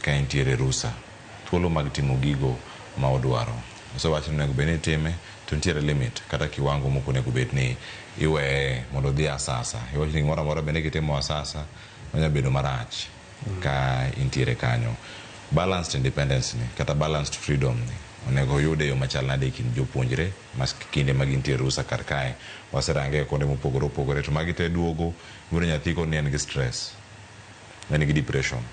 ka entiere rusa thuolo mag timo gigo ma odwaro. Osewach ni onego bed ni itime to nitiere limit kata kiwango mok onego bed ni iweye mondo odhi asasa. Iwacho ni gimoro amora bende kitimo asasa onyalo bedo marach ka intiere kanyo. Balanced independence ni kata balanced freedom ni onego oyud e yo machal nade e kind jopuonjre ma kinde ma gintie rusa kar kae. Waserange e konde mopogore opogore to magi te duogo yudo nyathi koni en gi stress, en gi depression.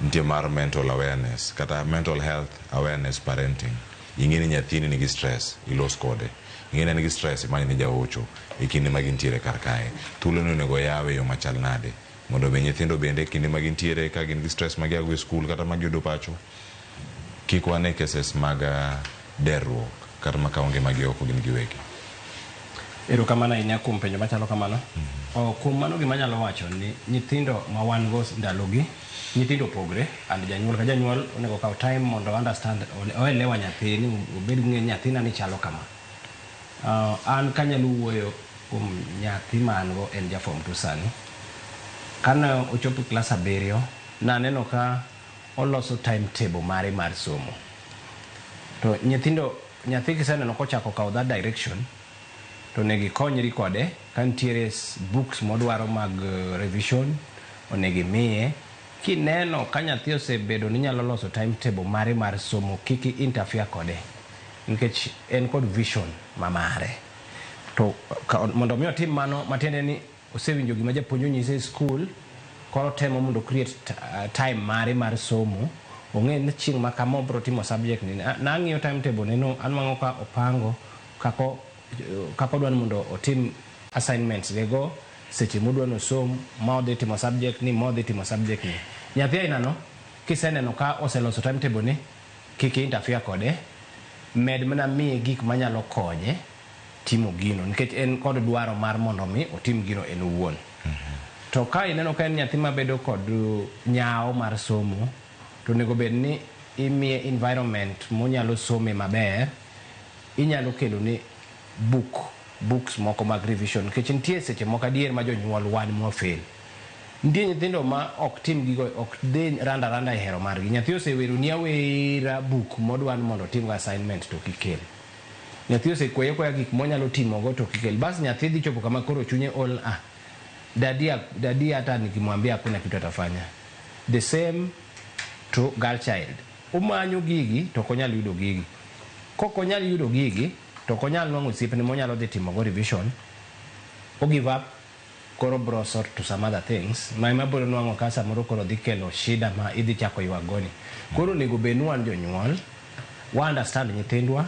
Nitie mar mental awareness kata mental health awareness parenting. Ing'e ni nyathini nigi stress, ilos kode. Ing'e ni en gi stress, imany ne jahocho e kinde ma gintiere kar kae. Thuolo ni onego oyaw e yo machal nade mondo mi nyithindo bende kinde ma gintiere ka gin gi stress ma giago e skul kata ma giyudo pacho kik wane cases mag derruok kata makawo ngimagi oko gin giwegi. Erokamano ahinya kuom penjo machalo kamano. Oh, kuom mano gima anyalo wacho ni nyithindo ma wan go ndalogi, nyithindo opogre and janyuol ka janyuol onego okaw time mondo understand, oelewa nyathi ni obed gi ng'e ni nyathina ni chalo kama. An kanyalo wuoyo kuom nyathi ma an go en ja form 2 sani. Kane ochopo klas 7, naneno ka oloso timetable mare mar somo. To nyithindo, nyathi kiseneno kochako kawo that direction, to onego ikonyri kode ka nitiere books modwaro mag revision, onego imiye. Kineno ka nyathi osebedo ni nyalo loso timetable mare mar somo, kik i interfere kode, nikech en kod vision ma mare. To mondo mi otim mano, matiende ni osewinjo gima japuonj onyise e skul, koro otemo mondo create time mare mar somo, ong'e ni chieng' ma kama obiro timo subject ni. Nang'iyo timetable ne no, anwang'o ka opango kako odwa ni mondo otim assignments ge go, seche modwa ni osom, ma odhi timo subject ni, ma odhi timo subject ni. Nyathi aina no, kiseneno ka oseloso timetable ni, kik interfere kode, med mana miye gik manyalo konye timo gino, nikech en kod dwaro mar mondo mi otim gino en owuon. To ka ineno ka en nyathi mabedo kod nyawo mar somo, to onego bed ni imiye environment monyalo some maber, inyalo kelo ne books moko mag revision, nikech nitie seche moko adier ma jonyuol wan mwa fail. Nitie nyithindo ma ok tim gigo, ok dhi randa randa e hero margi. Nyathi oseweroni awera buk modwa ni mondo otimgo assignment to ok ikel. Nyathi osekwayi akwaya gik monyalo timogo to ok ikel. Bas nyathi dhi chopo kama koro chunye ol, daddy, daddy hata nikimwambia hakuna kitu atafanya. The same to girl child. Omanyo gigi to ok onyal yudo gigi. Kok onyal yudo gigi to ok onyal nwang'o osiepne monyalo dhi timogo revision, o give up, koro bro sort to some other things ma ema biro nwang'o ka samoro koro dhi kelo shida ma idhi chako ywak goni. Koro onego bed ni wan jonyuol, wa understand nyithindwa,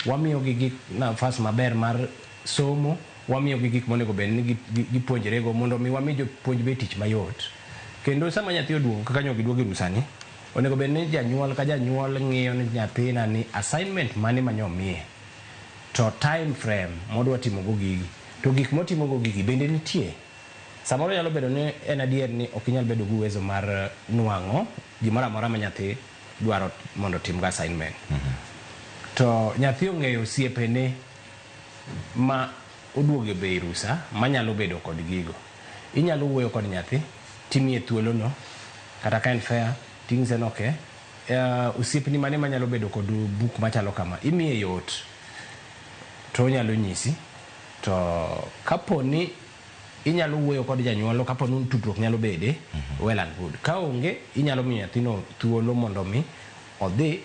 wamiyogi gik nafas maber mar somo, wamiyogi gik monego bed ni gipuonjrego mondo mi wami jopuonj be tich mayot. Kendo sama nyathi oduogo kaka nyo giduogo e rusani, onego bed ni janyuol ka janyuol ng'iyo ni nyathina ni assignment mane ma nyomiye, to time frame modwa timogo gigi, to gik motimogo gigi bende nitie. Samoro nyalo bedo ni en adier ni ok inyal bedo gi uwezo mar nwang'o gimoro amora ma nyathi dwaro mondo otimgo assignment. To nyathi ong'eyo osiepene ma oduogo be e rusa manyalo bedo kod gigo. Inyalo wuoyo kod nyathi, timiye thuolono, kata ka en fair, ting'ise ni okay, osiepni mane manyalo bedo kod buk machalo kama, imiye yot, to onyalo nyisi. To kapo ni inyalo wuoyo kod janyuol, kapo ni tudruok nyalo bede, well and good. Ka onge, inyalo miyo nyathino thuolo mondo mi odhi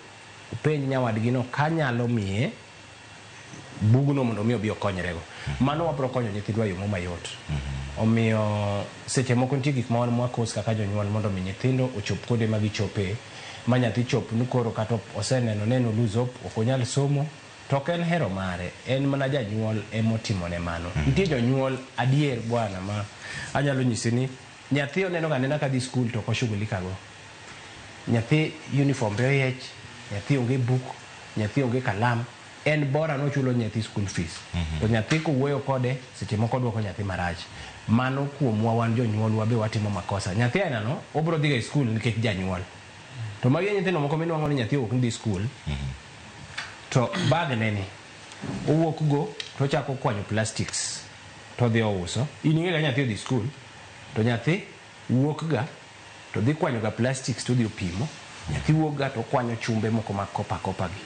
openj nyawadgi no kanyalo miye bugno mondo mi obi okonyrego. Mano wabiro konyo nyithindwa e yo mayot. Omiyo seche moko nitie gik ma wan mwakos kaka jonyuol mondo mi nyithindo ochop kuonde ma gichope, ma nyathi chop ni koro kata oseneno neno lose hope, ok onyal somo, to ok en hero mare, en mana janyuol emotimone mano. Nitie jonyuol adier bwana ma anyalo nyisi ni nyathi oneno ga anena kadhi skul to ok oshughulika go. Nyathi uniform be oyiech, nyathi onge buk, nyathi onge kalam, en bora nochulo nyathi school fees. To nyathi kowuoyo kode, seche moko odwoko nyathi marach. Mano kuomwa wan jonyuol be watimo makosa. Nyathi aina no, obiro dhiga e skul nikech janyuol. To magi e nyithindo moko minwang'o ni nyathi owuok ni dhi skul, to bag ne ni, owuok go to ochako kwanyo plastics to odhi ouso. In ing'e ga nyathi odhi skul, to nyathi wuok ga To dhi kwanyo ga plastics to odhi opimo. Nyathi wuok ga to okwanyo chumbe moko mag kopa kopa gi.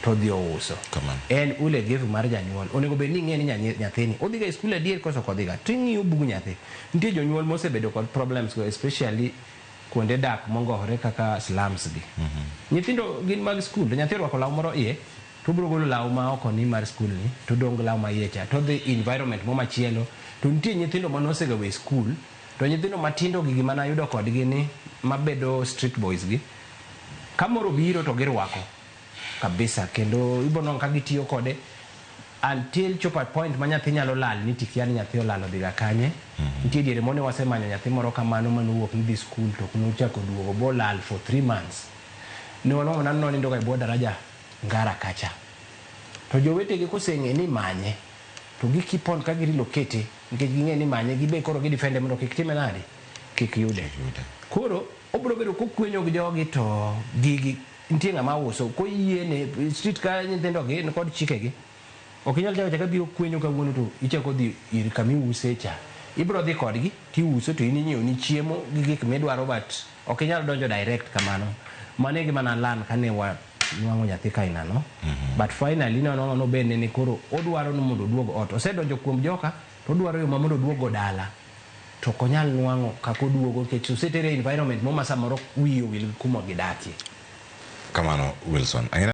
To odhi ouso. Kamano. En ulegevu mar janyuol. Onego bed ni ing'e ni nyathini odhi ga e skul adier koso ok odhi ga. Ting'iyo bug nyathi. Nitie jonyuol mosebedo kod problems go, especially kuonde dak mongowore kaka slums gi. Nyithindo gin mag skul to nyathi orwako law moro iye to obiro golo law ma oko ni mar skul ni to dong' law ma iye cha to odhi environment mo machielo to nitie nyithindo mane osega we skul to nyithindo matindo gi gima nayudo kodgi ni mabedo street boys gi ka moro obiro to girwako kabisa kendo ibo nwang'o ka gitiyo kode until chopo at point ma nyathi nyalo lal ni tikia ni nyathi olal odhiga kanye. Nitie diere moro ne wasemanyo nyathi moro kamano manowuok ni dhi skul to ok nochako oduogo bolal for 3 months. Ne wanwang'o mana nonindo ga e bwo daraja Ngara kacha. To jowetege koseng'e ni imanye to gi keep on ka gi relocate nikech ging'e ni imanye gibe koro gi defend e mondo kik time nade kik yude. Koro obiro bedo kokwenyo gi jogi to gigi nitie ng'ama uso koyiene street ka nyithindo gi kod chikegi. Ok inyal chako achaka biro kwenyo kawuono to ichako dhi ir kama iuse cha. Ibiro dhi kodgi tiuso to in inyiewo ni chiemo gi gik midwaro, but ok inyal donjo direct kamano. Mano e gima na learn kane wanwang'o nyathi kaina no. But finally ne wanwang'o nobende ni koro odwaro ni mondo oduog ot. Osedonjo kuom joka to odwaro yo ma mondo oduog go dala. To ok onyal nwang'o kaka oduogo nikech osetere e environment mo ma samoro wiye owil gi kuma gidakie. Kamano, Wilson. Ang'e